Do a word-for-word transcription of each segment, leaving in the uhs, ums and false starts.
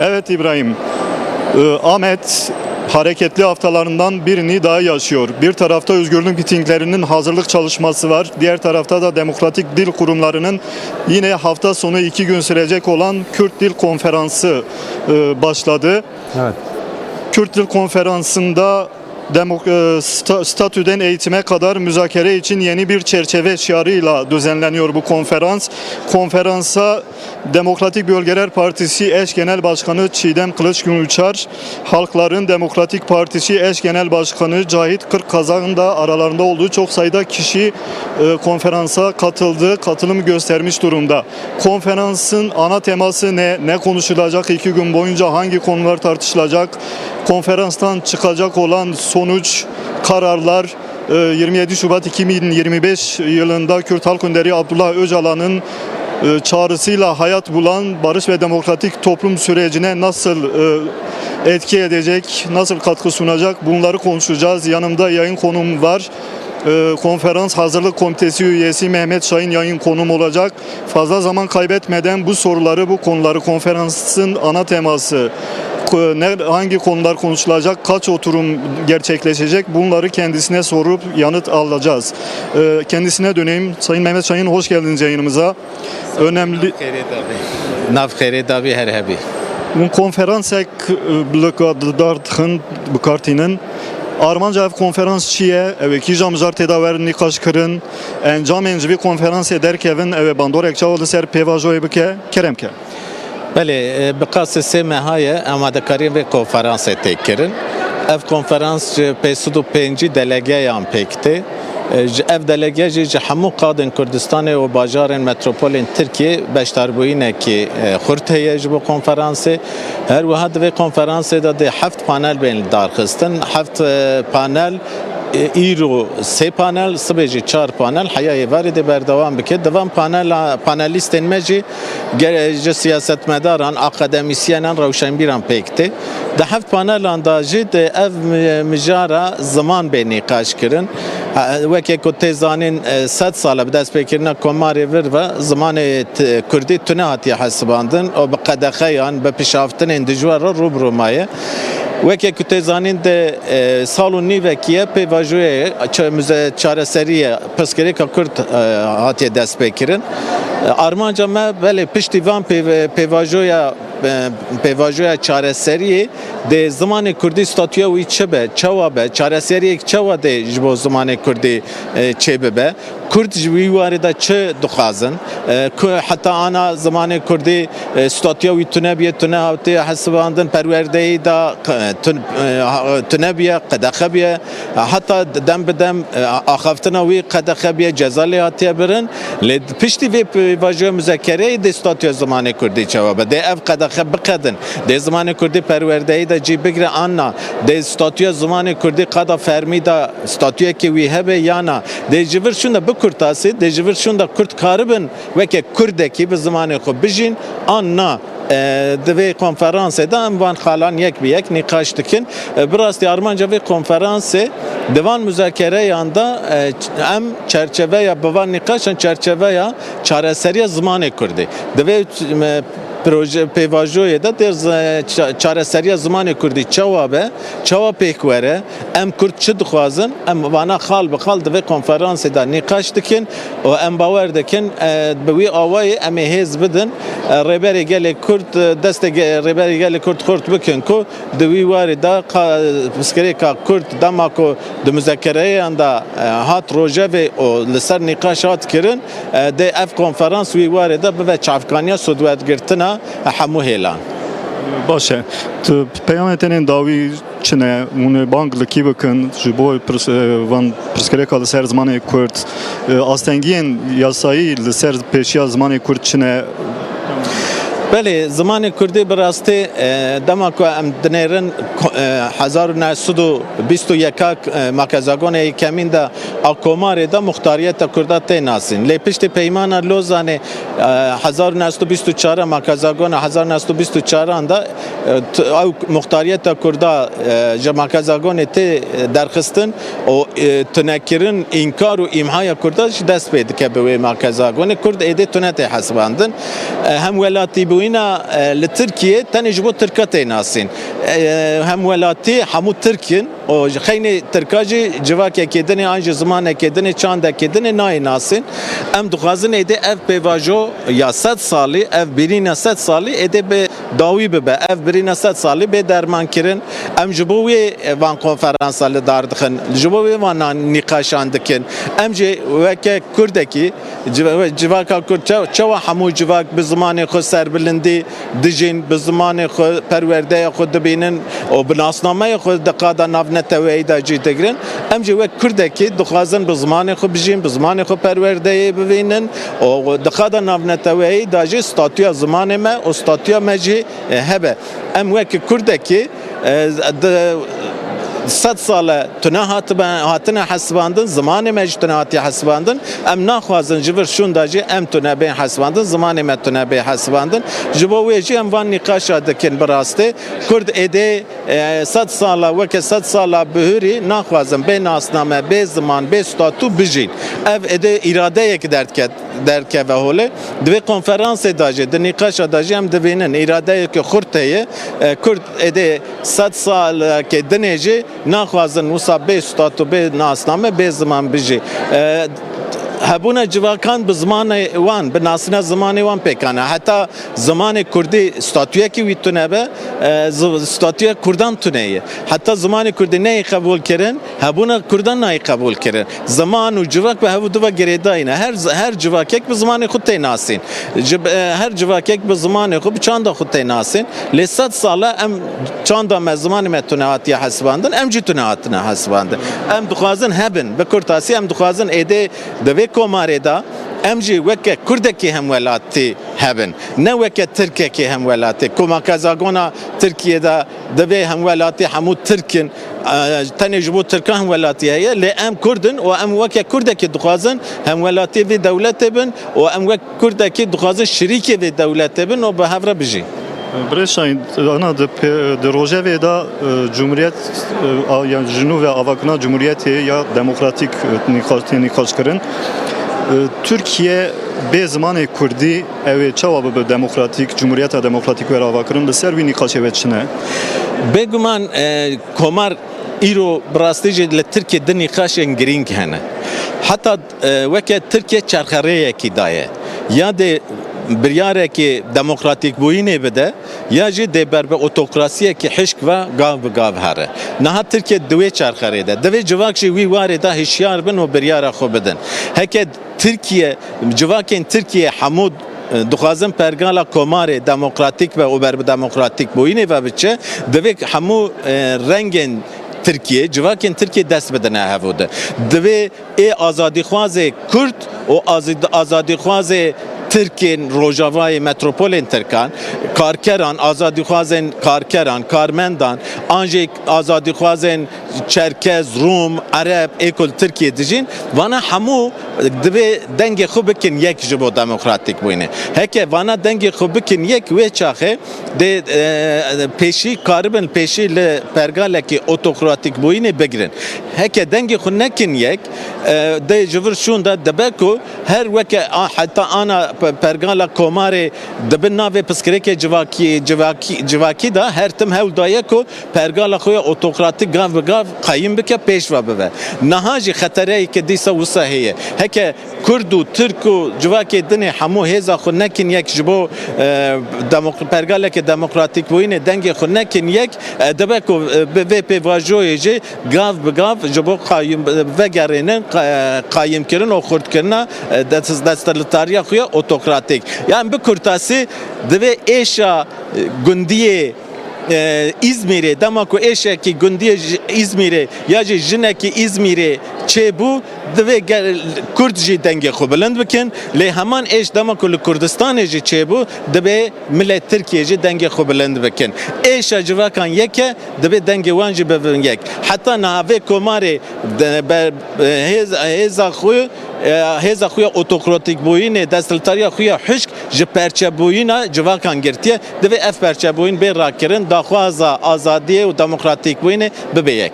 Evet İbrahim, e, Ahmet hareketli haftalarından birini daha yaşıyor. Bir tarafta özgürlük mitinglerinin hazırlık çalışması var, diğer tarafta da demokratik dil kurumlarının yine hafta sonu iki gün sürecek olan Kürt Dil Konferansı e, başladı. Evet. Kürt Dil Konferansı'nda demok- e, sta- statüden eğitime kadar müzakere için yeni bir çerçeve şiarıyla düzenleniyor bu konferans. Konferansa Demokratik Bölgeler Partisi eş genel başkanı Çiğdem Kılıçgün Uçar, Halkların Demokratik Partisi eş genel başkanı Cahit Kırk Kazak'ın da aralarında olduğu çok sayıda kişi e, konferansa katıldı, katılım göstermiş durumda. Konferansın ana teması ne? Ne konuşulacak? İki gün boyunca hangi konular tartışılacak? Konferanstan çıkacak olan sonuç, kararlar, e, yirmi yedi Şubat iki bin yirmi beş yılında Kürt Halk Önderi Abdullah Öcalan'ın e, çağrısıyla hayat bulan barış ve demokratik toplum sürecine nasıl e, etki edecek, nasıl katkı sunacak, bunları konuşacağız. Yanımda yayın konuğum var. E, Konferans Hazırlık Komitesi üyesi Mehmet Şahin yayın konuğum olacak. Fazla zaman kaybetmeden bu soruları, bu konuları, konferansın ana teması, ko- ne, hangi konular konuşulacak, kaç oturum gerçekleşecek, bunları kendisine sorup yanıt alacağız. E, kendisine döneyim. Sayın Mehmet Şahin, hoş geldiniz yayınımıza. Önemli. Xêrê dabî. Nav xêrê dabî her hebî. Hûn konferansek e, bi kar dixin, bi kar tînin. Armanca ev konferans çi ye? Ew ê kîjan mijar tê de werin nîqaş kirin? Encamên ji vî konferansê derkevin, ew ê bandorek çawa li ser pêvajoyê bike? Kerem ke. Belê, e, bi qasê sê meha ye amadekariyên vê konferansê tê kirin. Ev konferans ji pênc sed û pêncî delegeyan pêk tê. E, ji, ev delege jî ji hemû qadên Kurdistanê û bajarên metropolên Tirkiyê beşdarbûyînekî e, xurt heye ji bo konferansê. Her wiha di vê konferansê de dê heft panel bên darxistin. Heft e, panel, e, îro sê panel, sibê jî çar panel, heya êvarê dê berdewam bike. Di van panela, panelîstên me jî gere-, ji siyasetmedaran, akademîsyenan, rewşenbîran pêk tê. Di heft panelan de jî di ev mi-, mijara ziman bê nîqaş kirin. Ha, weke ku tê zanîn, e, sed sal e bi destpêkirina Komarê vir ve zimanê t-, kurdî tune hatiye hesibandin û bi qedexeyan, bi pişaftinên dijwar re rû bi rû maye. Weke ku tê zanîn di, e, sal û nîvekî ye pêvajoyê ça-, mize-, çareseriyê pirsgirêka kurd, e, hatiye destpêkirin. E, armanca me belê piştî van pê-, pêvajoya, e, pêvajoya çareseriyê dê zimanê kurdî statûya wî çi be, çawa be, çareseriyek çawa dê ji bo zimanê kurdî, e, çêbibe. Kurd ji wî warê de çi dixwazin? E, ku heta ana zimanê kurdî, e, statûya wî tune bûye, tune hatiye hesibandin, perwerdeyî de, e, tun-, e, ha-, tune bûye, qedexe bûye. Heta dem bi dem, e, axaftina wî qedexe bûye, ceza lê hatiye birin. Lê piştî vê pêvajoya muzekereyê dê statûya zimanê kurdî çawa be? Dê ev qedexe biqedin. Dê zimanê kurdî perwerdeyî de cî bigire an na? Dê statûya zimanê kurdî qada fermî de statûyekê wî hebe ya na? Dê ji vir şûnde bikurtasî, dê ji vir şûnde kurd karibin weke kurdekî bi zimanê xwe bijîn an na? E, di vê konferansê de em van xalan yek bi yek nîqaş dikin. E, bi rastî armanca vê konferansê di van muzakereyan de, e, em çerçeveya, bi van nîqaşan çerçeveya çareseriya zimanê kurdî. Di vê, e, proje pêvajoyê de dê z-, ça-, çareseriya zimanê kurdî çawa be, çawa pêk were, em kurd çi dixwazin, em vana xal bi xal di vê konferansê de nîqaş dikin û em bawer dikin, e, bi wî awayê em ê hêz bidin, e, Rêberê Gelê Kurd, e, destê ge-, Rêberê Gelê Kurd xurt bikin ku di wî warê de qa-, pirsgirêka Kurd dema ku di muzekereyan de, e, hat rojevê û li ser nîqaş hat kirin, e, dê ev konferans wî warê de bibe çavkaniya sûdwergirtina hemû hêlan. Baş e. Tu peyamê tenên dawî çi ne? Hûn ê bang li kî bikin ji bo pirs-, e, van pirsgirêka li ser zimanê kurd? E, astengiyên yasayî li ser pêşiya zimanê kurd çi ne? Belê, zimanê kurdî bi rastî, e, dema ku em dinêrin ko-, e, hezar û neh sed û bîst û yek e, makezagonê yekemîn de a Komarê de muxtariyeta kurda tê nasîn. Lê piştî peymana Lozanê, e, hezar û neh sed û bîst û çar, makezagona hezar û neh sed û bîst û çar de, e, t-, ew muxtariyeta kurda, e, ji makezagonê tê derxistin û, e, tunekirin, înkar û îmhaya kurda jî dest pê dike bi wê makezagonê. Kurd êdî tune tê hesibandin. E, hem welatî bi Hemûyîna, e, li Tirkiyê tenê ji bo Tirka tê nasîn. E, hemwelatî hemû Tirk in. Û ji xeynê Tirka jî civakekê din ê, an jî zimanekê din ê, çandekê din ê, nayê nasîn. Em dixwazin êdî ev pêvajo ya sed salî, ev birîna sed salî êdî bi dawî bibe. Ev birîna sed salî bê dermankirin. Em ji bo wê van konferansa li dar dixin, ji bo wê van nîqaşan dikin. Em jî weke Kurdekî, civ-, civaka Kurd çe-, çawa hemû civak bi zimanê xwe serbilindî dijîn, bi zimanê xwe perwerdeya xwe dibînin û bi nasnameya xwe di qada navneteweyî de cî digirin. Em jî wek Kurdekî dixwazin bi zimanê xwe bijîn, bi zimanê xwe perwerdeyê bibînin û di qada navneteweyî de jî statûya zimanê me û statûya me jî, e, hebe. Em wek Kurdekî, e, di sed sal e tune hatibe, hatine hesibandin, zimanê me jî tune hatiye hesibandin. Em naxwazin ji vir şûnda jî em tune bên hesibandin, zimanê me tune bê hesibandin. Ji bo wê jî em van nîqaşa dikin bi rastê. Kurd êdê, e, sed sala, weke sed sala bihurî naxwazin bê nasname, bê ziman, bê statû bijîn. Ev êdê îradeyek derket, derkeve holê. Di vê konferansê de jî, di nîqaşa de jî em dibînin îradeyeke xurt heye. E, Kurd êdê sed salekê dinê jî naxwazin wisa bê statû, bê nasname, bê ziman bijî. E, hebûna civakan bi zimanê wan, bi nasîna zimanê wan pêk hene. Heta zimanê kurdî statûyekî wî tune be, e, zi-, statûya kurdan tune ye. Heta zimanê kurdî neyê qebûl kirin, hebûna kurdan nayê qebûl kirin. Ziman û civak bi hev û du ve girêdayî ne. Her, her civakek bi zimanê xwe tê nasîn. Ji, e, her civakek bi zimanê xwe, bi çanda xwe tê nasîn. Lê sed sal e em çanda me, zimanê me tune hatiye hesibandin, em jî tune hatine hesibandin. Em dixwazin hebin, bi kurtasî em dixwazin êdê di vê komarê de em jî weke Kurdekî hemwelatî hebin. Ne weke Tirkekî hemwelatî. Komaka zagona Tirkiyê de divê hemwelatî hemû Tirk in. E, tenê ji bo Tirkan hemwelatî heye, lê em Kurd in û em weke Kurdekî dixwazin hemwelatî vê dewletê bin û em wek Kurdekî dixwazin şirîkê vê dewletê bin û bi hev re bijîn. Birêz Şahîn, ana di pê-, di rojevê de, e, Cumhuriyet, e, a, yani ji nû ve avakirina Cumhuriyetê ya demokratîk, e, nîqaş, tê nîqaşkirin. E, Tirkiye bê zimanê Kurdî ew ê çawa bibe demokratîk, Cumhuriyeta Demokratîk were avakirin, li ser wî nîqaşê we çi ne? Bêguman, e, komar îro bi rastî jî li Tirkiyê di nîqaşên girîng hene. Heta, e, weke Tirkiye çerxerêyekî daye. Ya dê biryarekê demokratîkbûyînê bide, ya jî dê ber bi otokrasiyekî hişk ve gav bi gav here. Niha Tirkiye di wê çerxerê de. Divê civak jî wî warê de hişyar bin û biryara xwe bidin. Heke Tirkiye, civakên Tirkiye hemû, e, dixwazin pergala komarê demokratîk be û ber bi demokratîkbûyînê ve biçe, divê hemû, e, rengên Tirkiye, civakên Tirkiye dest bidine hev û di. Divê ê azadîxwazê Kurd û azad-, azadîxwazê Tirkên Rojavayê, metropolên Tirkan, karkeran, azadîxwazên karkeran, karmendan, an jî azadîxwazên Çerkez, Rûm, Ereb, ê ku li Tirkiyê dijîn, vana hemû divê dengê xwe bikin yek ji bo demokratîk bûyînê. Heke vana dengê xwe bikin yek, wê çaxê dê, e, pêşî karibin, pêşî li pergalekî otokratîk bûyînê bigirin. Heke dengê xwe nekin yek, e, dê ji vir şûn de dibe ku her weke a, heta ana pe-, pergala komarê di bin navê piskirêkê civakî, civakî, civakî de her tim hewl daye ku pergala xwe ya otokratîk gav bi gav qayîm bike, pêş ve bibe. Niha jî xetereyeke dîsa wisa heye. Heke Kurd û Tirk û civakê dinê hemû hêza xwe nekin yek ji bo, e, demok-, pergaleke demokratîkbûyînê dengê xwe nekin yek, e, dibe ku, e, bi vê pêvajoyê jî gav bi gav ji bo qayîm, vegerînin, qa-, qayîmkirin û xurtkirina, e, des-, desthilatdariya xwe ya otokratîk. Yani bi kurtasî divê êşa, e, gundiyê, e, Îzmîrê, dema ku êşekî gundiyê ji Îzmîrê ya jî jinekî Îzmîrê çêbû, divê gel-, Kurd jî dengê xwe bilind bikin. Lê heman êş dema ku li Kurdistanê jî çêbû, divê milê Tirkiyê jî dengê xwe bilind bikin. Êşa civakan yek e, divê dengê wan jî bibin yek. Heta niha vê komarê de, be, hêz-, hêza xwe, e, hêza xwe ya otokratîkbûyînê, desthilatdariya xwe ya hişk ji perçebûyîna civakan girtiye. Divê ev perçebûyîn bê rakirin, daxwaza azadiyê û demokratîkbûyînê bibe yek.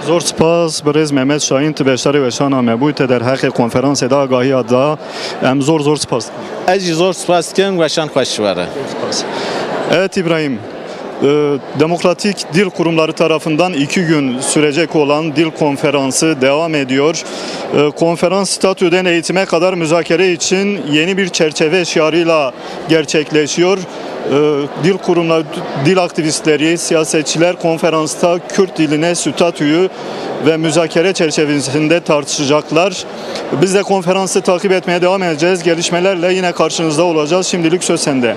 Zor spas, birêz Mehmet Şahin, tu beşdarê weşana me bû, te derheqê konferansê de agahiya da. Em zor zor spas. Ez jî zor spas dikim, weşan xweş were. Evet İbrahim, e, Demokratik Dil Kurumları tarafından iki gün sürecek olan dil konferansı devam ediyor. E, konferans statüden eğitime kadar müzakere için yeni bir çerçeve şiarıyla gerçekleşiyor. E, dil kurumları, dil aktivistleri, siyasetçiler konferansta Kürt diline statüyü ve müzakere çerçevesinde tartışacaklar. Biz de konferansı takip etmeye devam edeceğiz. Gelişmelerle yine karşınızda olacağız. Şimdilik söz sende.